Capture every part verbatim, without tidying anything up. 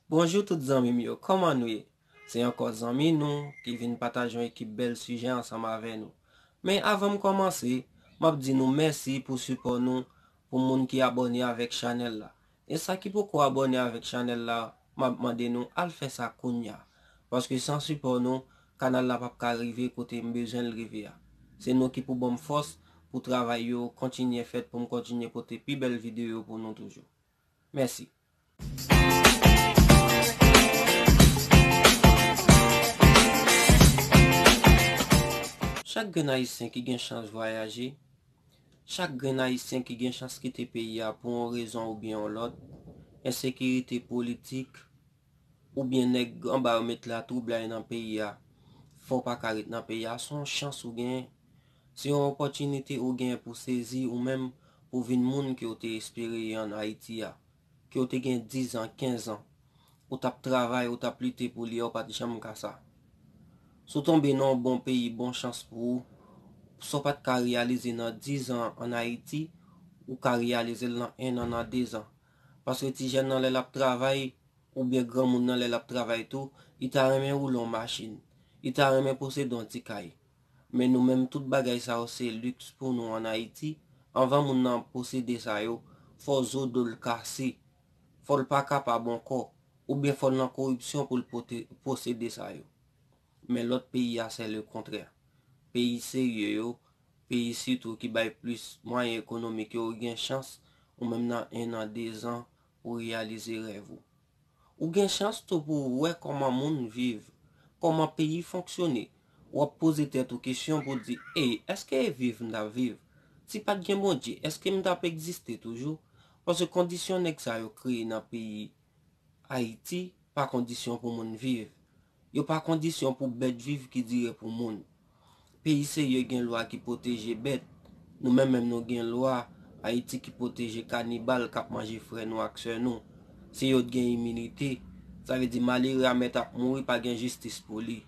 Bonjou tout zanmi m yo, kòman nou ye? Se ankò zanmi nou ki vin pataje yon ekip bèl sijè ansanm avè nou. Men avan m kòmanse, m ap di nou mèsi pou sipò nou, pou moun ki abòne avèk chanèl la. E sa ki poko abòne avèk chanèl la, m ap mande nou al fè sa kounya. Paske san sipò nou, kanal la p ap ka rive kote m bezwen l rive a. Se nou ki pou ban m fòs pou travay yo kontinye fèt, pou m kontinye pote pi bèl videyo pou nou toujou. Mèsi. Chak grenn Ayisyen ki gen chans vwayaje, chak grenn Ayisyen ki gen chans kite peyi a pou yon rezon oubyen yon lòt, ensekirite politik, oubyen nèg anba yo met latwoublay nan peyi a, fè w pa ka ret nan peyi a, se yon chans ou genyen. Se yon opòtinite ou genyen pou sezi ou menm pou vin moun ke w te espere ye ann Ayiti a. Ke w te gen diz an, kenz an, ou t ap travay, ou t ap lite pou li a, ou pa t janm ka sa. Si w tonbe nan yon bon peyi, bon chans pou ou, sa w pa t ka reyalize nan diz an ann Ayiti, ou ka reyalize l nan en an, nan dezan. Paske ti jèn nan lè l ap travay, oubyen granmoun nan lè l ap travay tou, li ta renmen woule yon machin, li ta renmen posede yon ti kay. Men nou menm tout bagay sa yo se liks pou nou ann Ayiti. Anvan moun nan posede sa yo, fò zo do l kase, fò l pa kapab ankò, oubyen fò l nan koripsyon pou l pote- posede sa yo. Men lòt peyi a se lekontrè. Peyi serye yo, peyi sitou ki bay plis mwayen ekonomik yo, ou gen chans ou menm nan en an, dezan pou reyalize rèv ou. Ou gen chans tou pou w wè kòman moun viv, kòman peyi fonksyone. W ap poze tèt ou kesyon pou w di, ey, èske e viv m t ap viv? Si pa t gen Bondye, èske m t ap egziste toujou? Paske kondisyon nèg sa yo kreye nan peyi Ayiti pa kondisyon pou moun viv. Yo pa kondisyon pou bèt viv ki dire pou moun. Peyi serye gen lwa ki pwoteje bèt. Nou menm menm nou gen lwa. Ayiti ki pwoteje kanibal k ap manje frè nou ak sè nou. Se yo t gen iminite. Sa vle di malere a mèt ap mouri, pa gen jistis pou li.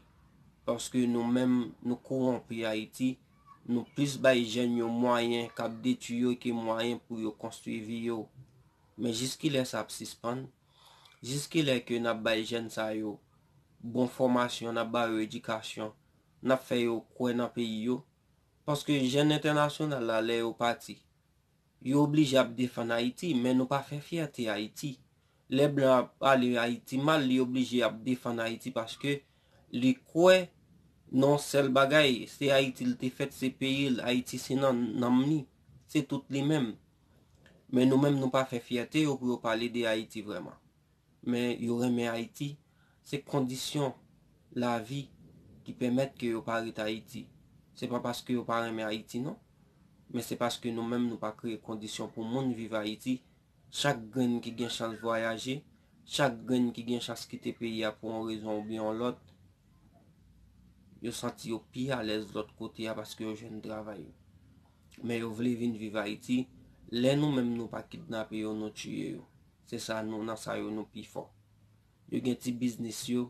Paske nou menm nou kowonpi Ayiti. Nou plis bay jèn yo mwayen k ap detwi yo ke mwayen pou yo konstwi vi yo. Men jiskilè sa ap sispann? Jiskilè ke n ap bay jèn sa yo bon fòmasyon, n ap ba yo edikasyon, n ap fè yo kwè nan peyi yo? Paske jèn entènasyonal la, lè yo pati, yo oblije ap defann Ayiti, men nou pa fè fyète Ayiti. Lè blan ap pale Ayiti mal, li oblije ap defann Ayiti paske li kwè nan yon sèl bagay, se Ayiti l te fèt, se peyi l, Ayiti se nan nanm li, se tout li menm. Men nou menm nou pa fè fyète yo pou yo pale de Ayiti vrèman. Men yo renmen Ayiti, se kondisyon lavi ki pèmèt ke yo pa ret Ayiti. Se pa paske yo pa renmen Ayiti non, men se paske nou menm nou pa kreye kondisyon pou moun viv Ayiti. Chak grenn ki gen chans vwayaje, chak grenn ki gen chans kite peyi a pou yon rezon oubyen yon lòt, yo santi yo pi alèz lòt kote a paske yo jwenn travay. Men yo vle vin viv Ayiti, lè nou menm nou pa kidnape yo, nou tiye yo. Se sa nou, nan sa yo nou pi fò. Yo gen ti biznis yo,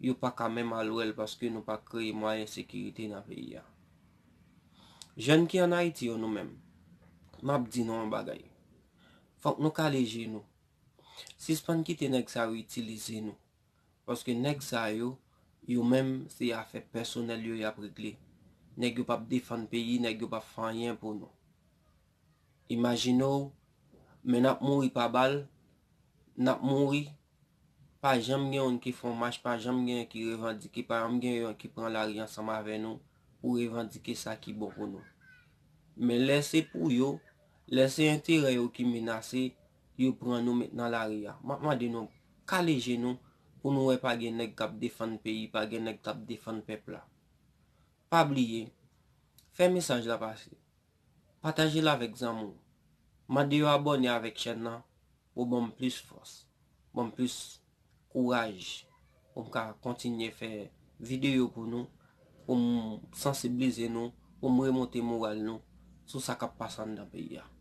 yo pa ka menm al wè l paske nou pa kreye mwayen sekirite nan peyi a. Jèn ki ann Ayiti yo nou menm, m ap di nou yon bagay. Fòk nou kale je nou. Sispann kite nèg sa yo itilize nou. Paske nèg sa yo, yo menm se afè pèsonèl yo y ap regle. Nèg yo p ap defann peyi, nèg yo p ap fè anyen pou nou. Imajine w, men n ap mouri pa bal, n ap mouri, pa janm gen youn ki fè yon mach, pa janm gen youn ki revandike, pa janm gen youn ki pran lari ansanm avè nou pou revandike sa ki bon pou nou. Men lè se pou yo, lè se enterè yo ki menase, yo pran nou met nan lari a. M ap mande nou, kale je nou pou nou wè pa gen nèg k ap defann peyi, pa gen nèg k ap defann pèp la. Pa bliye, fè mesaj la pase. Pataje l avèk zanmi w. Mande yo abòne avèk chèn nan pou ban m plis fòs, ban m plis kouraj pou m ka kontinye fè videyo pou nou, pou m sansiblize nou, pou m remonte moral nou sou sa k ap pase anndan peyi a.